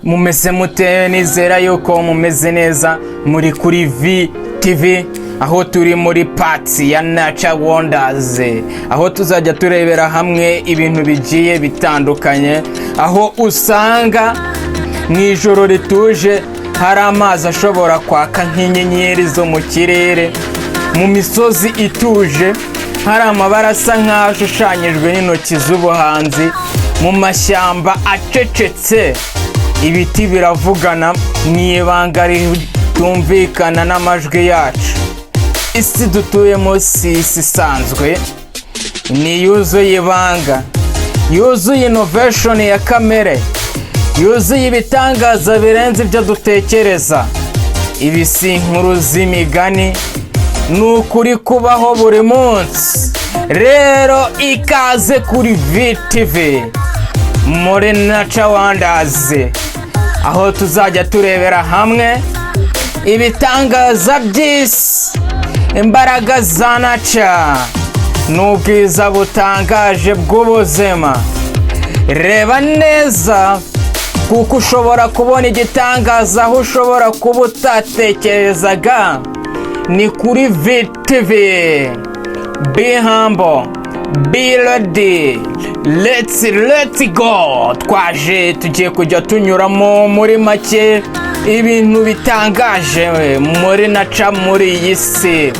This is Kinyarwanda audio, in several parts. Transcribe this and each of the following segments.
Mumeze mute? Nizera yuko mumeze neza. Muri kuri VTV, aho turi muri part ya Nature Wonders, aho tuzajya turebera hamwe ibintu bigiye bitandukanye, aho usanga mu ijoro rituje hari amazi ashobora kwaka nk'inyenyeri zo mu kirere, mu misozi ituje hari amabara asa nk'aho ashushanyijwe n'intoki z'ubuhanzi, mu mashyamba acecetse ibiti biravugana mu ibanga ritumvikana n'amajwi yacu. Isi dutuyemo si isi isanzwe, ni yuzuye ibanga, yuzuye innovation ya kamere, yuzuye ibitangaza birenze ibyo dutekereza. Ibi si inkuru z'imigani, ni ukuri kubaho buri munsi. Rero ikaze kuri VTV muri Nature Wonders, aho tuzajya turebera hamwe ibitangaza by'isi, imbaraga za nature n'ubwiza butangaje bw'ubuzima. Reba neza, kuko ushobora kubona igitangaza aho ushobora kuba utatekerezaga. Ni kuri VTV. Be humble, be ready, let's go. Twaje, tugiye kujya tunyuramo muri make ibintu bitangaje muri nature, muri iyi si,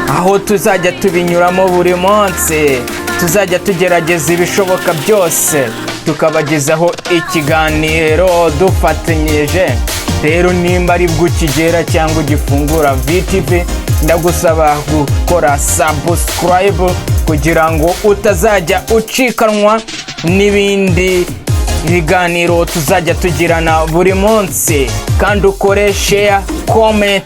aho tuzajya tubinyuramo buri munsi. Tuzajya tugerageza ibishoboka byose tukabagezaho ikiganiro dufatanyije. Rero nimba ari bwo ukigera cyangwa ugifungura VTV, ndagusaba gukora subscribe kugira ngo utazajya ucikanwa n'ibindi ibiganiro tuzajya tugirana buri munsi, kandi ukore share, comment,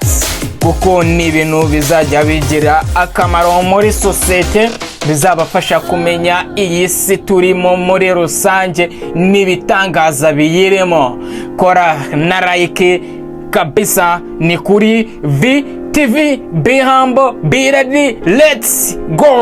kuko ni ibintu bizajya bigira akamaro muri sosiyete, bizabafasha kumenya iyi si turimo muri rusange n'ibitangaza biyirimo. Kora na like kabisa. Ni kuri VTV. Be humble, be ready, let's go.